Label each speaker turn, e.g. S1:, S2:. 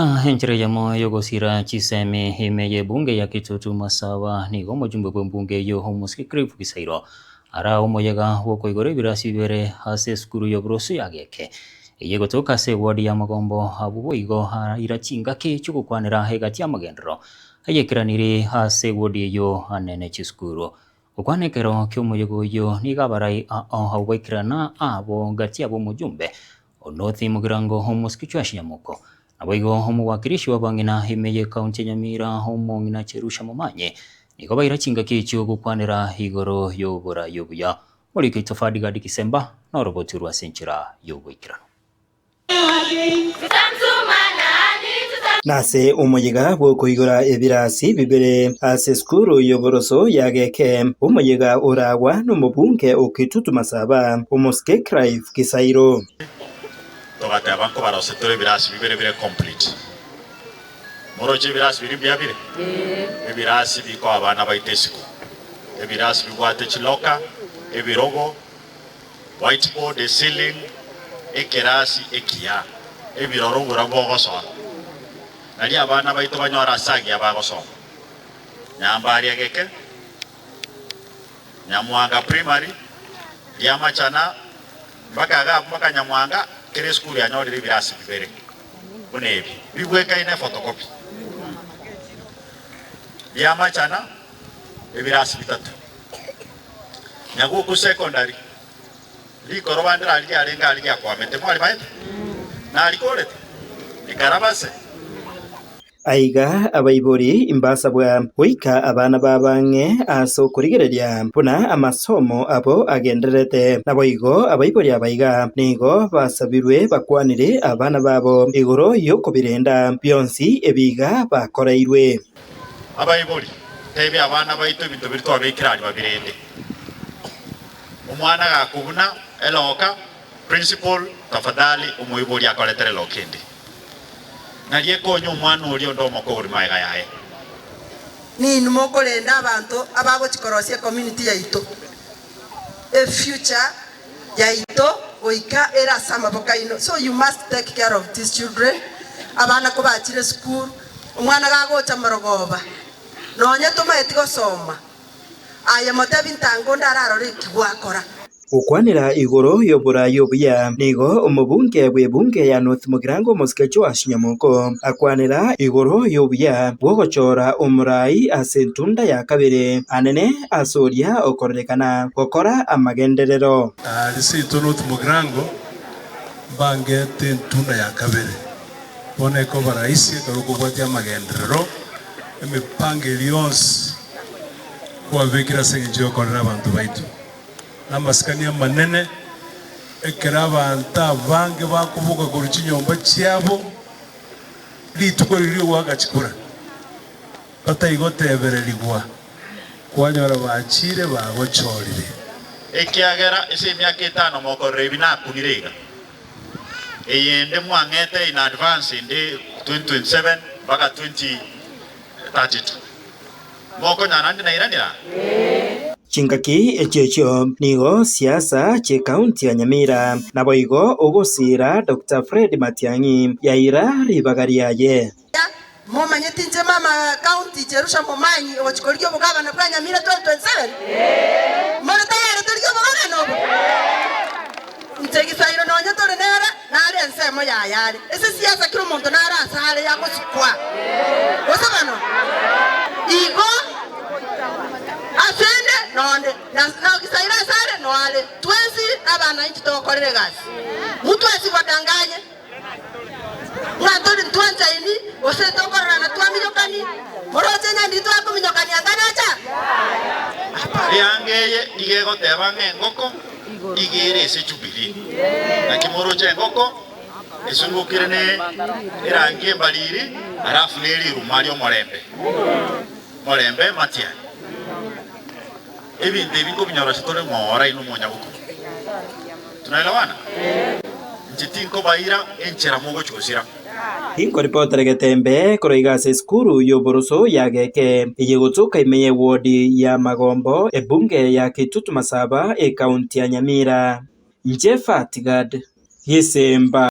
S1: Enchera eyemo y'ogosira chisemi ime y'ebunge ya Kitutu Masaba nigo omojumbe bw'embunge eyio omosike Cliff Gisairo araa omoyega bw'okoigora ebirasi bibere ase esukuru y'oboroso ya Geke eyio egotoka ase eward ya Magombo abwo boigo araira chingaki chi'ogokwanera egati y'amagenderero ayekeraniri ase eward eyio anene chisukuru. Gokwana ekero ki'omoyega oyio nigo abarai ao abwo baikerana abo gati ab'omojumbe Onothi Mugirango omosike Joash Nyamoko, naboigo omowakilishi bw'abang'ina ime y'ecounty ya Nyamira omong'ina Jerusha Momanyi nigo baira chingaki echio gokwanera igoro y'oborai obuya. Omoriki oito Ferdgard Kisemba noroboti orwo ase enchera y'oboikeranu.
S2: Nase omoyega bw'okoigora ebirasi bibere ase esukuru y'oboroso ya Geke, omoyega oragwa nomobunge o Kitutu Masaba, omosike Clive Gisairo.
S3: Togateba nkobarose tore ebirasi bibere bire complete. Moroche ebirasi biria mbuya bire? Ebirasi bikoa abana baito esiko, ebirasi bibwate chiloka, ebirogo, Whiteboard, eceiling, ekerasi ekiya, ebiroro oborabu bogosoa, nario abana baito banyore ase agiya bagosoma. Nyambaria geke, Nyamwanga Primary, Riamachana, mpaka iga abwo mpaka Nyamwanga, kera esukuru yanyorire ebirasi bibere buna ebi, bibwekaine ephotocopy. Riamachana, ebirasi bitato. Nyaguku Secondary, rikoroba ndirari riarenge aria riakwamete, mwarimaete? Narikorete? Rikarabase?
S2: Aiga abaibori imbasabwa goika abana babo ang'e ase okorigereria buna amasomo abo agendererete. Naboigo abaibori aba iga nigo basabirwe bakwanere abana babo igoro y'okobirenda bionsi ebiga bakoreirwe.
S3: Abaibori, tebia abana baito ebinto biria twabekire aria babirende. Omwana gakobuna eloka, principal, tafadhali omoibori akoretere eloka ende. Nario ekonye omwana oria onde omokori magega yaye.
S4: Ninwe mokorenda abanto abagochia korosia ecommunity yaito, efuture yaito goika ere ase amaboko aino, so you must take care of these children, abana kobachire esukuru, omwana gagocha morogoba, nonye tomaeti gosoma, aye motebi ntango onde ararore eki gwakora.
S2: Gokwanera igoro y'oboraai obuya, nigo omobunge bw'ebunge ya North Mugirango Omosike Joash Nyamoko akwanera igoro y'obuya bw'ogochora omoraai ase entunda ya kabere anene ase oria okororekana gokora amagenderero.
S5: Ase North Mugirango mbangete entunda ya kabere, bono ekoba rahisi ekero okobwatia amagenderero, emepango eria yonsi kwabekire ase engencho y'okorera abanto baito. Namasikani amanene ekero abanto abange bakoboka korwa chinyomba chiabo rituko riria ri'ogoaka chikura, bataigotebererigwa, kwanyora bachiire bagochorire.
S3: Ekiagera ase emiaka etano mokorora ebi nakunire iga, eyende mwang'ete in advance ende 2027 mpaka 2032. Mokonyara naende nairanera?
S2: Chingaki echio echio nigo siasa chi'ekaunti ya Nyamira naboigo ogosiira Doctor Fred Matiang'i yaira ribaga riaye.
S4: Momanyeti inche mama county Jerusha Momanyi ogochia korigia obogabana bwa Nyamira 2027? More tayari torigie obogabana obo? Inche Gisairo nonye tore nere nare ensemo yaye are. Ase siasa kera omonto nare ase are yagosikwa. Gose bono? Igo asende nonde, na na Gisairo ase are noare. Twensi nabanainchi togokorera egasi. Mtu asiwadanganye ng'a tori ntwanchaini gose tokororana twaminyokani. Moroche ng'a ndiri twakominyokania anga nacha? Hapana.
S3: Eanga eye nigo egoteba ng'a engoko iga ere ase Jubilee. Naki moroche engoko esungokire ne erangi embariri alafu ne riruma ri'omorembe. Morembe matiang'i. Ebinto ebi nkobinyora tore ng'ora inwe monyaboku. Tunaelewana? Inche tinkobaira enchera mogochia gosira.
S2: Inkoripotera getembe korwa iga ase esukuru y'oboroso ya Geke, eye egotoka ime y'ewodi ya Magombo, ebunge ya Kitutu Masaba, ekaunti ya Nyamira. Inche Fatgad Gisemba.